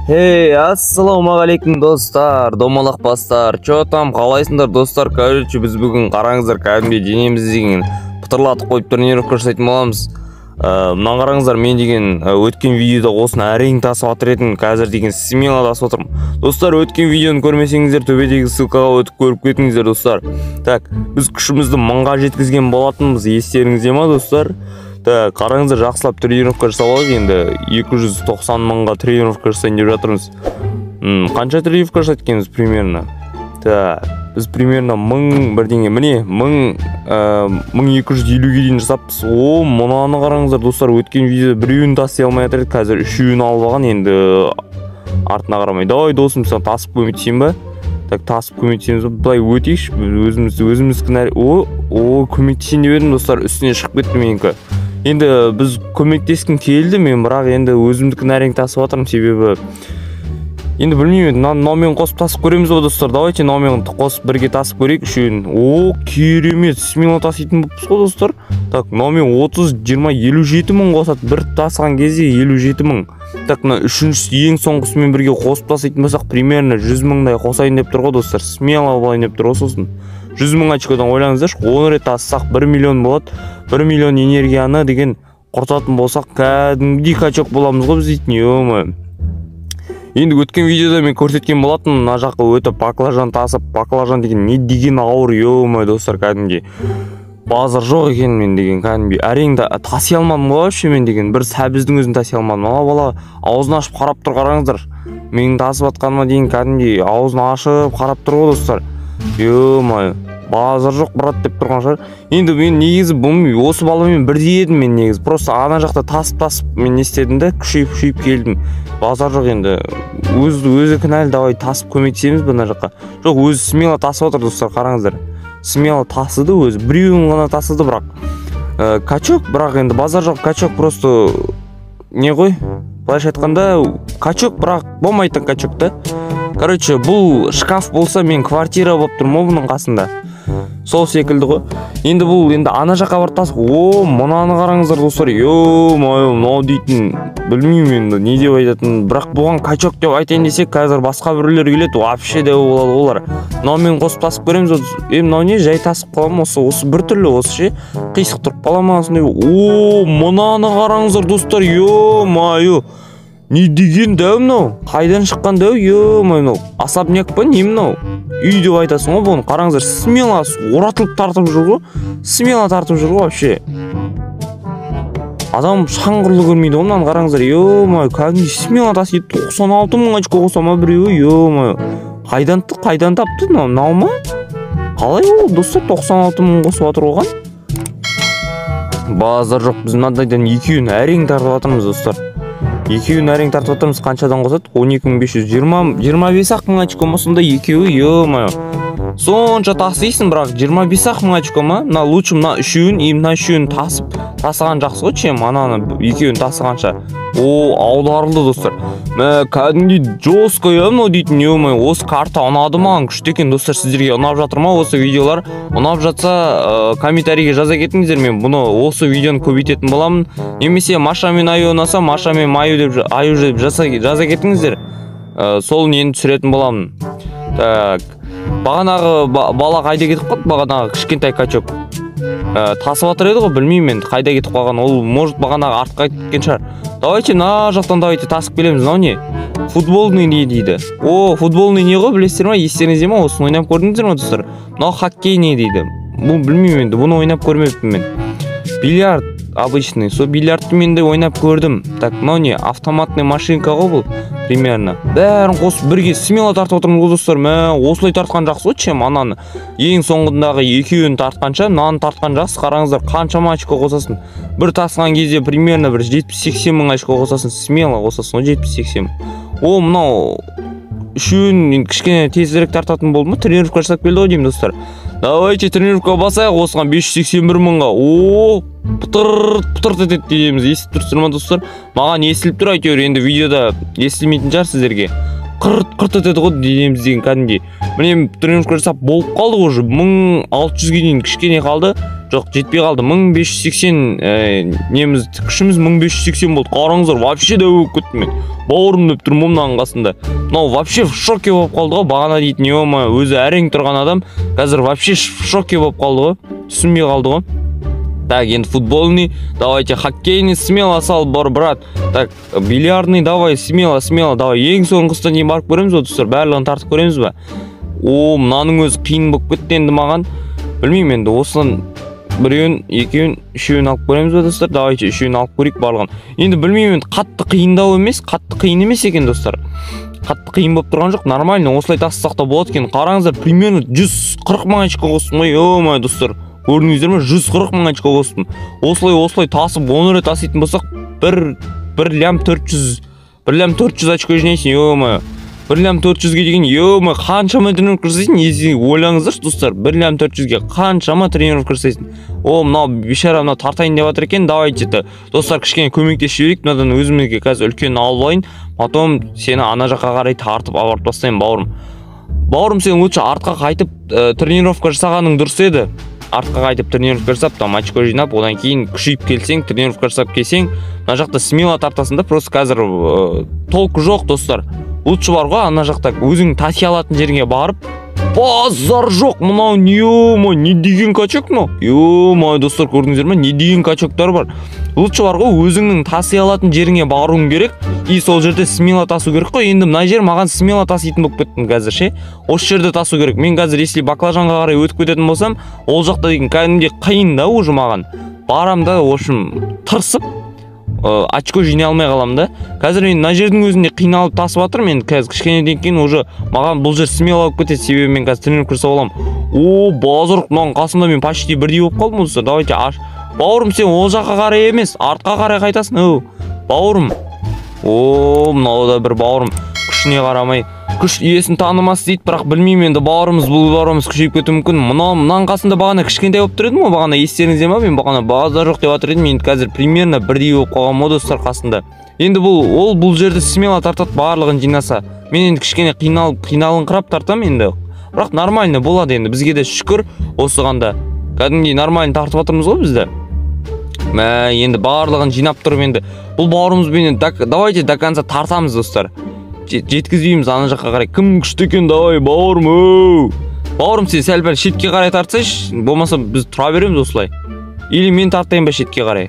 Hey, ассалаумағалейкум, достар, домалақ бастар, чё там, қалайсыңдар, достар? Короче, біз бүгін, қараңыздар, кәдімгідей денеміз деген пытырлатып қойып тренировка жасайтын боламыз. Мынаны қараңыздар, мен деген өткен видеода осыны әрең тасып жатыр едім, қазір деген смело тасып отырмын. Достар, өткен видеоны көрмесеңіздер, төбедегі ссылкаға өтіп көріп кетіңіздер, достар. Так, біз күшімізді 1000-ға жеткізген болатынбыз, естеріңізде ма, достар? Так, қараңыздар, жақсылап тренировка жасап алайық. Енді 290 мыңға тренировка жасайын деп жатырмыз. Қанша тренировка жасайды екенбіз примерно? Так, біз примерно 1000 бірдеңе, міне, 1250-ге дейін жасаппыз. О, мынаны қараңыздар, достар, өткен видеода біреуін таси алмай жатыр еді, қазір үшеуін алып алған, енді артына қарамай. Давай, досым, сен тасып көмектесейін ба? Так, тасып көмектесеміз ба? Былай өтейікші, өзіміз кінәлі. О, о, көмектесейін деп едім, достар, үстіне шығып кетті менікі. Енді біз көмектескім келді мен, бірақ енді өзімдікін әрең тасып жатырмын, себебі енді білмеймін, енді мынаумен қосып тасып көреміз ғой, достар. Давайте мынаумен қосып бірге тасып көрейік үшеуін. О, керемет, смело таситын болыппыз ғой, достар. Так, мынаумен 30, 20, 57 мың қосады. Бір тасыған кезде 57 мың. Так, мына үшіншісі, ең соңғысымен бірге қосып таситын болсақ, примерно 100 мыңдай қосайын деп тұр ғой, достар. Смело болайын деп тұр ғой сосын. 100 мың очкодан ойлаңыздаршы, 10 рет тассақ 1 миллион болады. 1 миллион энергияны деген құртатын болсақ, кәдімгідей качок боламыз ғой біз дейтін, ё-моё. Енді өткен видеода мен көрсеткен болатынмын, мына жаққа өтіп баклажан тасып, баклажан деген не деген ауыр, ё-моё, достар, кәдімгідей. Базар жоқ екен мен деген, кәдімгідей әрең таси алмадым ғой вообще мен деген, бір сәбіздің өзін таси алмадым. Ана бала аузын ашып қарап тұр, қараңыздар. Менің тасып жатқаныма дейін кәдімгідей аузын ашып қарап тұр ғой, достар. Ё-моё, базар жоқ, брат, деп тұрған шығар. Енді мен негізі бұны осы баламен бірдей едім мен негізі. Просто ана жақта тасып-тасып мен не істедім де, күшейіп-күшейіп келдім. Базар жоқ енді. Өзі кінәлі, давай тасып көмектесеміз бе мына жаққа? Жоқ, өзі смело тасып отыр, достар, қараңыздар. Смело тасыды өзі. Біреуін ғана тасыды бірақ. Качок, бірақ енді базар жоқ, качок просто не ғой? Былайша айтқанда, качок, бірақ болмайтын качок та. Короче, бұл шкаф болса, мен квартира болып тұрмын ғой бұның қасында. Сол секілді ғой. Енді бұл енді ана жаққа барып тасып, о, мынаны қараңыздар, достар. Ё-моё, мынау дейтін, білмеймін енді не деп айтатынын, бірақ бұған качок деп айтайын десек, қазір басқа біреулер келеді, вообще деп болады олар. Мынаумен қосып тасып көреміз. Мынау не, жай тасып қаламын, осы біртүрлі, осы ше, қисық тұрып қала ма осындай. О, мынаны қараңыздар, достар, ё-моё. Не деген дәу мынау? Қайдан шыққан дәу? Ё-моё, мынау особняк па, не мынау? Үй деп айтасың ғой бұны. Қараңыздар, смело оратылып тартып жүр ғой. Смело тартып жүр ғой вообще. Адам шаң құрлы көрмейді ғой мынаны, қараңыздар. Ё-моё, кәдімгідей смело тасиды. 96 мың очко қоса ма біреуі? Ё-моё. Қайдан тапты мынау? Мынау ма? Қалай ол, достар, 96 мың қосып жатыр оған? Базар жоқ, біз мынандайдан екеуін әрең тартып жатырмыз, достар. Екеуін әрең тартып жатырмыз, қаншадан қосады? Он екі мың бес жүз жиырма, жиырма бес ақ мың очко ма сонда екеуі? Ё-моё. Сонша тасисың, бірақ жиырма бес ақ мың очко ма? Мына лучше мына үшеуін, и мына үшеуін тасып, тасыған жақсы ғой, чем ананы екеуін тасығанша. О, аударылды, достар. Мә, кәдімгідей жестко, иә, мынау дейтін, ё-моё, осы карта ұнады маған, күшті екен, достар. Сіздерге ұнап жатыр ма осы видеолар? Ұнап жатса, комментарийге жаза кетіңіздер, мен бұны осы видеоны көбейтетін боламын. Немесе Маша мен Аю ұнаса, Маша мен Аю деп Аю деп жаза кетіңіздер. Сол нені түсіретін боламын. Так, бағанағы бала қайда кетіп қалды? Бағанағы кішкентай качок. Тасып жатыр еді ғой, білмеймін енді қайда кетіп қалған. Ол, может, бағанағы артқа кеткен шығар. Давайте мына жақтан давайте тасып келеміз. Мынау не? Футболный не дейді. О, футболный не ғой, білесіздер ма? Естеріңізде ма? Осыны ойнап көрдіңіздер ма, достар? Мынау хоккейный дейді. Бұл білмеймін енді, бұны ойнап көрмеппін мен. Бильярд обычный. Сол бильярдты мен де ойнап көрдім. Так, мынау не? Автоматный машинка ғой бұл, примерно. Бәрін қосып бірге смело тартып отырмыз ғой, достар. Мә, осылай тартқан жақсы ғой, чем ананы. Ең соңындағы екеуін тартқанша, мынаны тартқан жақсы. Қараңыздар, қаншама очко қосасың. Бір тасыған кезде примерно бір жетпіс-сексен мың очко қосасың, смело қосасың ғой, жетпіс-сексен мың. О, мынау үшеуін енді кішкене тезірек тартатын болды ма? Тренировка жасап келді ғой деймін, достар. Давайте тренировка басайық осыған 581 мыңға. О, пытырт, пытырт етеді дейміз. Естіп тұрсыздар ма, достар? Маған естіліп тұр әйтеуір, енді видеода естілмейтін шығар сіздерге. Қырт, қырт етеді ғой дейміз деген кәдімгідей. Міне, тренировка жасап болып қалдық уже. Мың алты жүзге дейін кішкене қалды. Жоқ, жетпей қалды. 1580 неміз, күшіміз 1580 болды. Қараңыздар, вообще дәу болып кеттім мен. Бауырым деп тұрмын мынаның қасында. Мынау вообще в шоке болып қалды ғой. Бағана дейтін ё-моё, өзі әрең тұрған адам қазір вообще в шоке болып қалды ғой. Түсінбей қалды ғой. Так, енді футбольный, давайте хоккейный, смело сал, бар, брат. Так, бильярдный, давай, смело, смело, давай. Ең соңғысына дейін барып көреміз ғой, достар, барлығын тартып көреміз ба? О, мынаның өзі қиын болып кетті енді маған. Білмеймін енді, осыдан біреуін, екеуін, үшеуін алып көреміз ба, достар? Давайте үшеуін алып көрейік барлығын. Енді білмеймін, енді қатты қиындау емес, қатты қиын емес екен, достар. Қатты қиын болып тұрған жоқ, нормально, осылай тасысақ та болады екен. Қараңыздар, примерно 140 мың очко қостым ғой, ё-моё, достар. Көрдіңіздер ме? 140 мың очко қостым. Осылай, осылай тасып 10 рет таситын болсақ, бір лям 400, бір лям 400 очко жинайсың, ё-моё. Бір лям 400-ге деген, ё-моё, қаншама тренировка жасайсың, если ойлаңыздаршы, достар, бір лям 400-ге қаншама тренировка жасайсың. О, мынау бейшара мынау тартайын деп жатыр екен, давайте достар, кішкене көмектесіп жіберейік, мынадан өзімізге қазір үлкен алып алайын, потом сені ана жаққа қарай тартып апарып тастаймын, бауырым. Бауырым, сен лучше артқа қайтып тренировка жасағаның дұрыс еді. Артқа қайтып тренировка жасап, там очко жинап, одан кейін күшейіп келсең, тренировка жасап келсең, мына жақта смело тартасың да, просто қазір толку жоқ, достар. Лучше бар ғой, ана жақта өзің таси алатын жеріңе барып, базар жоқ, мынау не, ё-моё, не деген качок мынау? Ё-моё, достар, көрдіңіздер ме, не деген качоктар бар? Лучше бар ғой, өзіңнің таси алатын жеріңе баруың керек, и сол жерде смело тасу керек қой. Енді мына жер маған смело таситын болып кеттім қазір ше. Осы жерде тасу керек. Мен қазір если баклажанға қарай өтіп кететін болсам, ол жақта деген кәдімгідей қиын да уже маған. Барам да, в общем, тырысып, очко жинай алмай қаламын да. Қазір мен мына жердің өзінде қиналып тасып жатырмын. Енді қазір кішкенеден кейін уже маған бұл жер смело болып кетеді, себебі мен қазір тренировка жасап аламын. О, базар, мынаның қасында мен почти бірдей болып қалдым, достар. Давайте аш. Бауырым, сен ол жаққа қарай емес, артқа қарай қайтасың, оу. Бауырым. О, мынау да бір бауырым. Күшіне қарамай, күш иесін танымас дейді, бірақ білмеймін енді, бауырымыз, бұл бауырымыз күшейіп кетуі мүмкін. Мынау, мынаның қасында бағана кішкентай болып тұр едім ғой, бағана естеріңізде ма? Мен бағана базар жоқ деп жатыр едім. Енді қазір примерно бірдей болып қалған ғой, достар, қасында. Енді бұл, ол бұл жерді смело тартады, барлығын жинаса. Мен енді кішкене қиналып, қиналыңқырап тартамын енді. Бірақ нормально болады енді, бізге де шүкір осыған да. Кәдімгідей нормально тартып жатырмыз ғой бізді. Мә, енді барлығын жинап тұрып енді бұл бауырымызбен енді давайте до конца тартамыз, достар. Жеткізбейміз ана жаққа қарай. Кім күшті екен, давай, бауырым, оу. Бауырым, сен сәл-пәл шетке қарай тартсайшы, болмаса біз тұра береміз осылай. Или мен тартайын ба шетке қарай?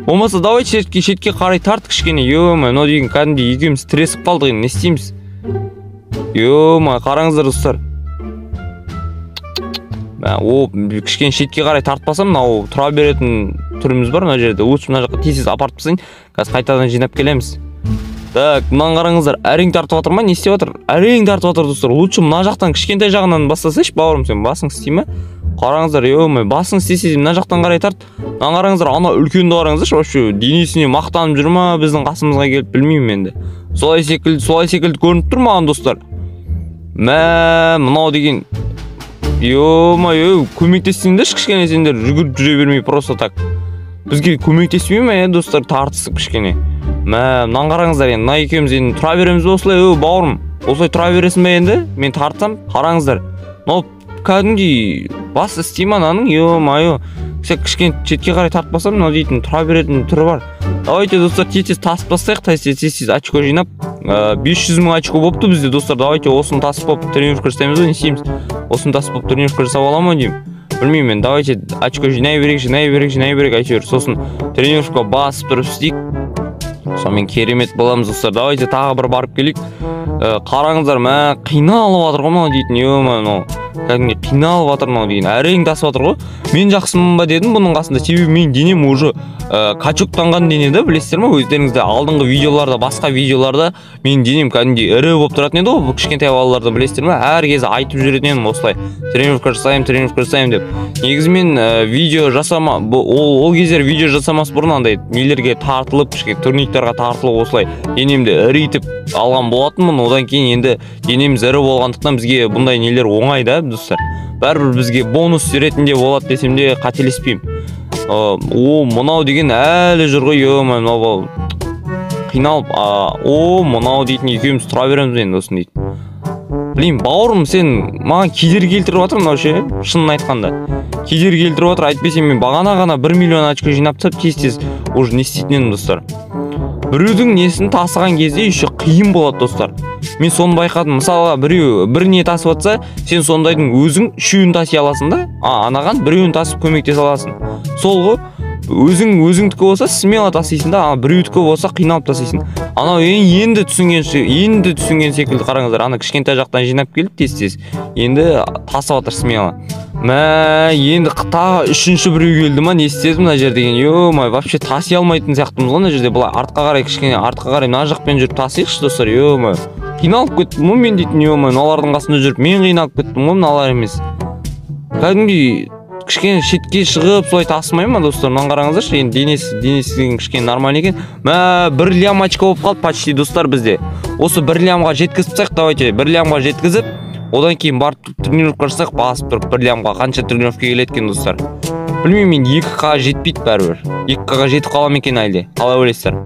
Болмаса давай шетке қарай тарт кішкене. Ё-моё, мынау деген кәдімгідей екеуміз тіресіп қалдық енді, не істейміз? Ё-моё, қараңыздар, достар. Мә, о, кішкене шетке қарай тартпасам, мынау тұра беретін түріміз бар мына жерде. Лучше мына жаққа тез-тез апарып тастайын. Қазір қайтадан жинап келеміз. Так, мынаны қараңыздар, әрең тартып жатыр ма, не істеп жатыр? Әрең тартып жатыр, достар. Лучше мына жақтан кішкентай жағынан бастасайшы, бауырым, сен басың істей ме? Қараңыздар, ё-моё, басың істесе мына жақтан қарай тарт. Мынаны қараңыздар, ана үлкенді қараңыздаршы, вообще денесіне мақтанып жүр ма біздің қасымызға келіп, білмеймін енді. Солай секілді, солай секілді көрініп тұр маған, достар. Мә, мынау деген, ё-моё, көмектессеңдерші кішкене, сендер жүгіріп жүре бермей просто так. Бізге көмектеспей ме, достар, тартысып кішкене. Мә, мынаны қараңыздар енді, мына екеуміз енді тұра береміз бе осылай, өй, бауырым, осылай тұра бересің бе енді? Мен тартсам, қараңыздар. Мынау кәдімгідей бас істей ме ананың, ё-моё. Сен кішкене шетке қарай тартпасам, мынау дейтін тұра беретін түрі бар. Давайте, достар, тез-тез тасып тастайық, тез-тез, тез-тез очко жинап. 500 мың очко болыпты бізде, достар. Давайте осыны тасып болып тренировка жасаймыз ғой, не істейміз? Осыны тасып болып тренировка жасап аламын деймін. Білмеймін мен, давайте очко жинай берейік, жинай берейік, жинай берейік, әйтеуір. Сосын тренировка басып тұрып істейік. Сонымен керемет боламыз, достар. Давайте тағы бір барып келейік. Қараңыздар, мә, қиналып жатыр ғой мынау дейтін, ё-моё, мынау кәдімгідей қиналып жатыр мынау деген, әрең тасып жатыр ғой. Мен жақсымын ба дедім бұның қасында, себебі менің денем уже качоктанған дене да, білесіздер ме, өздеріңіз де алдыңғы видеоларда, басқа видеоларда менің денем кәдімгідей ірі болып тұратын еді ғой, бұл кішкентай балаларда, білесіздер ме, әр кезде айтып жүретін едім осылай, тренировка жасаймын, тренировка жасаймын деп. Негізі мен видео жасама, бұл, ол кездері видео жасамас бұрын андай нелерге тартылып, кішкене турниктарға тартылып осылай денемді іритіп алған болатынмын. Одан кейін енді денеміз ірі болғандықтан бізге бұндай нелер оңай да, достар. Бәрібір бізге бонус ретінде болады десем де қателеспеймін. О, мынау деген әлі жүр ғой, ё-моё, мынау бал қиналып, о, мынау дейтін екеуміз тұра береміз енді осыны дейтін. Білмеймін, бауырым, сен маған кедергі келтіріп жатыр мынау ше, шынын айтқанда. Кедергі келтіріп жатыр, әйтпесе мен бағана ғана 1 миллион очко жинап тастап тез-тез уже не істейтін едім достар. Біреудің несін тасыған кезде еще қиын болады достар. Мен соны байқадым. Мысалға, біреу бір не тасып жатса, сен сондайдың өзің үшеуін таси аласың да, анаған біреуін тасып көмектесе аласың. Сол ғой, өзіңдікі болса смело тасисың да, біреудікі болса қиналып тасисың. Анау енді түсінген секілді қараңыздар, ана кішкентай жақтан жинап келді тез-тез. Енді тасып жатыр смело. Мә, енді тағы үшінші біреу келді ма, не істедім мына жерде деген. Ё-моё, вообще таси алмайтын сияқтымыз ғой мына жерде. Былай артқа қарай, кішкене артқа қарай мына жақпен жүріп тасиықшы достар. Ё-моё, қиналып кеттім ғой мен дейтін. Ё-моё, мыналардың қасында жүріп мен қиналып кеттім ғой, мыналар емес. Кәдімгідей кішкене шетке шығып солай тасымай ма достар? Мынаны қараңыздаршы, енді денесі деген кішкене нормально екен. Мә, 1 лям очко болып қалды почти достар бізде. Осы 1 лямға жеткізіп тастайық, давайте 1 лямға жеткізіп, одан кейін барып тренировка жасайық, басып тұрып 1 лямға қанша тренировка келеді екен достар. Білмеймін, мен 2К жетпейді бәрібір. 2К-ға жетіп қала ма екен әлде? Қалай ойлайсыздар?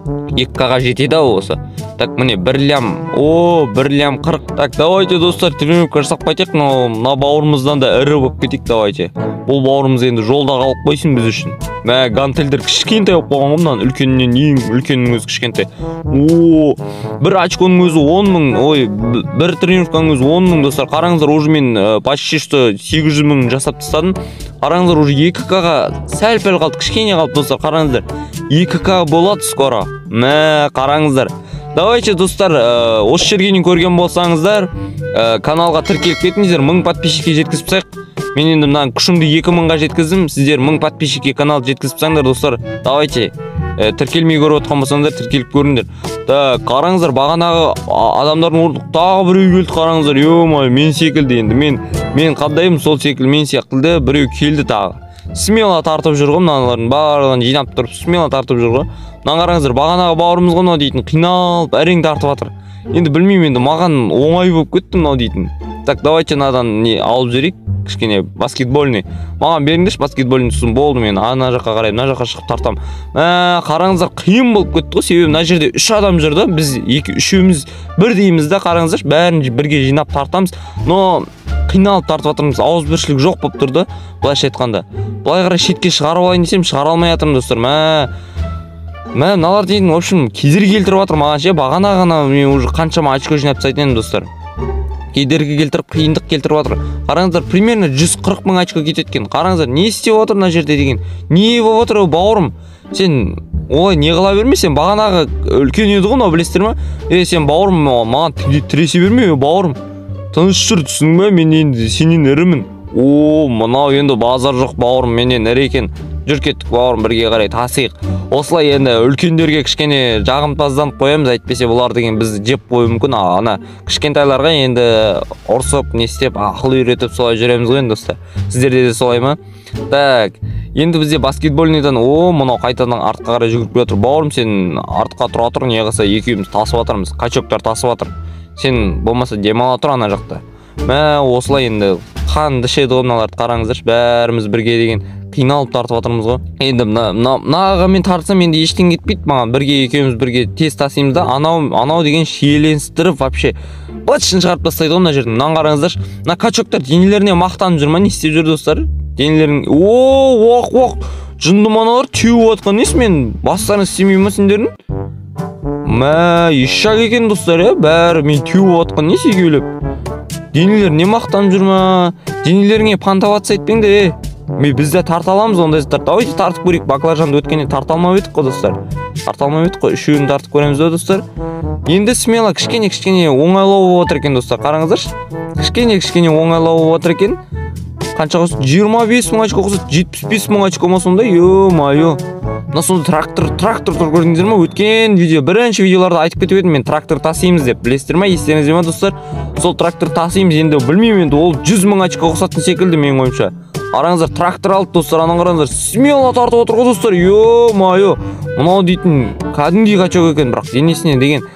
2К-ға жетеді ау осы. Так, міне 1 лям. О, 1 лям 40. Так, давайте достар тренировка жасап қайтайық. Мына бауырымыздан да ірі болып кетейік, давайте. Бұл бауырымыз енді жолда қалып қойсын біз үшін. Мә, гантельдер кішкентай болып қойған ғой, мынаның үлкенінен ең үлкенінің өзі кішкентай. О, бір очконың өзі 10 мың, ой, бір тренировканың өзі 10 мың достар. Қараңыздар, уже мен почти что 800 мың жасап тастадым. Қараңыздар, уже 2К-ға сәл-пәл қалды, кішкене қалды достар. Қараңыздар, 2К болады скоро. Мә, қараңыздар. Давайте достар, осы жерге дейін көрген болсаңыздар, каналға тіркеліп кетіңіздер, 1000 подписчикке жеткізіп тастайық. Мен енді мынаның күшімді 2000-ға жеткіздім, сіздер 1000 подписчикке каналды жеткізіп тастаңдар достар. Давайте, тіркелмей көріп отқан болсаңыздар, тіркеліп көріңдер. Так, қараңыздар, бағанағы адамдардың орны тағы біреу келді, қараңыздар. Ё-моё, мен секілді енді. Мен қандаймын, сол секілді, мен секілді біреу келді тағы. Смело тартып жүр ғой, мыналардың барлығын жинап тұрып смело тартып жүр ғой. Мынаны қараңыздар, бағанағы бауырымыз ғой мынау дейтін, қиналып әрең тартып жатыр. Енді білмеймін, енді маған оңай болып кетті мынау дейтін. Так, давайте мынадан не алып жіберейік, кішкене баскетбольный. Маған беріңдерші баскетбольный, сосын болды, мен ана жаққа қарай, мына жаққа шығып тартам. Қараңыздар, қиын болып кетті ғой, себебі мына жерде 3 адам жүр да, біз екі үшеуміз бірдейміз да, қараңыздаршы, бәрін бірге жинап тартамыз. Но қиналып тартып жатырмыз, ауызбіршілік жоқ болып тұр да, былайша айтқанда. Былай қарай шетке шығарып алайын десем, шығара алмай жатырмын достар. Мә, мыналар дейтін, в общем, кедергі келтіріп жатыр маған ше. Бағана ғана мен уже қаншама очко жинап тастайтын едім достар. Кедергі келтіріп, қиындық келтіріп жатыр. Қараңыздар, примерно 140 мың очко кетеді екен. Қараңыздар, не істеп отыр мына жерде деген. Не болып отыр, бауырым? Сен олай не қыла берме, сен бағанағы үлкен еді ғой мынау, білесіздер ма? Сен бауырым, маған тіресе берме, бауырым. Тыныш жүр, түсіндің бе? Мен енді сенен ірімін. О, мынау енді базар жоқ бауырым, менен ірі екен. Жүр кеттік бауырым, бірге қарай тасиық. Осылай енді үлкендерге кішкене жағымпазданып қоямыз, әйтпесе бұлар деген бізді жеп қоюы мүмкін. Ана кішкентайларға енді ұрсып, не істеп, ақыл үйретіп солай жүреміз ғой енді достар. Сіздерде де солай ма? Так, енді бізде баскетбольныйдан, о, мынау қайтадан артқа қарай жүгіріп келе жатыр. Бауырым, сен артқа тұра тұр, не қылса екеуміз тасып жатырмыз. Качоктар тасып жатыр. Сен болмаса демала тұр ана жақта. Мә, осылай енді қанды ішеді ғой мыналарды, қараңыздаршы, бәріміз бірге деген қиналып тартып жатырмыз ғой. Енді мынаға мен тартсам енді ештеңе кетпейді маған, бірге екеуміз бірге тез тасимыз да, анау деген шиеленістіріп вообще быт-шытын шығарып тастайды ғой мына жерден. Мынаны қараңыздаршы, мына качоктар денелеріне мақтанып жүр ма, не істеп жүр достар? Денелерін, о, оқ, оқ, жынды мыналар теуіп жатқан несі, мен бастарың істемей ма сендердің? Мә, ешак екен достар, бәрі мен теуіп жатқан несі екеулеп? Денелеріне мақтанып жүр ма? Денелеріңе пантоваться етпеңдер, Мен біз де тарта аламыз ондай заттарды. Давайте тартып көрейік. Баклажанды өткенде тарта алмап едік қой достар. Тарта алмап едік қой. Үшеуін тартып көреміз ба достар? Енді смело кішкене-кішкене оңайлау болып отыр екен достар. Қараңыздаршы. Кішкене-кішкене оңайлау болып отыр екен. Қанша қосты? 25 мың очко қосады. 75 мың очко ма сонда? Ё-моё. Мына сонда трактор тұр, көрдіңіздер ма? Өткен видео, бірінші видеоларда айтып кетіп едім мен, трактор тасимыз деп. Білесіздер ма? Естеріңізде ма достар? Сол трактор тасимыз енді, білмеймін енді, ол 100 мың очко қосатын секілді менің ойымша. Қараңыздар, трактор алды достар, ананы қараңыздар, смело тартып отыр ғой достар. Ё-моё. Мынау дейтін кәдімгідей качок екен, бірақ денесіне деген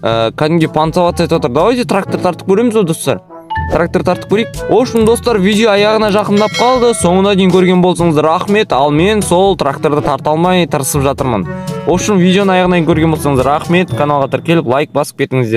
кәдімгідей пантоваться етіп отыр. Давайте трактор тартып көреміз ғой достар. Трактор тартып көрейік. В общем, достар, видео аяғына жақындап қалды. Соңына дейін көрген болсаңыздар рахмет. Ал мен сол тракторды тарта алмай тырысып жатырмын. В общем, видеоны аяғына дейін көрген болсаңыздар рахмет. Каналға тіркеліп, лайк басып кетіңіздер.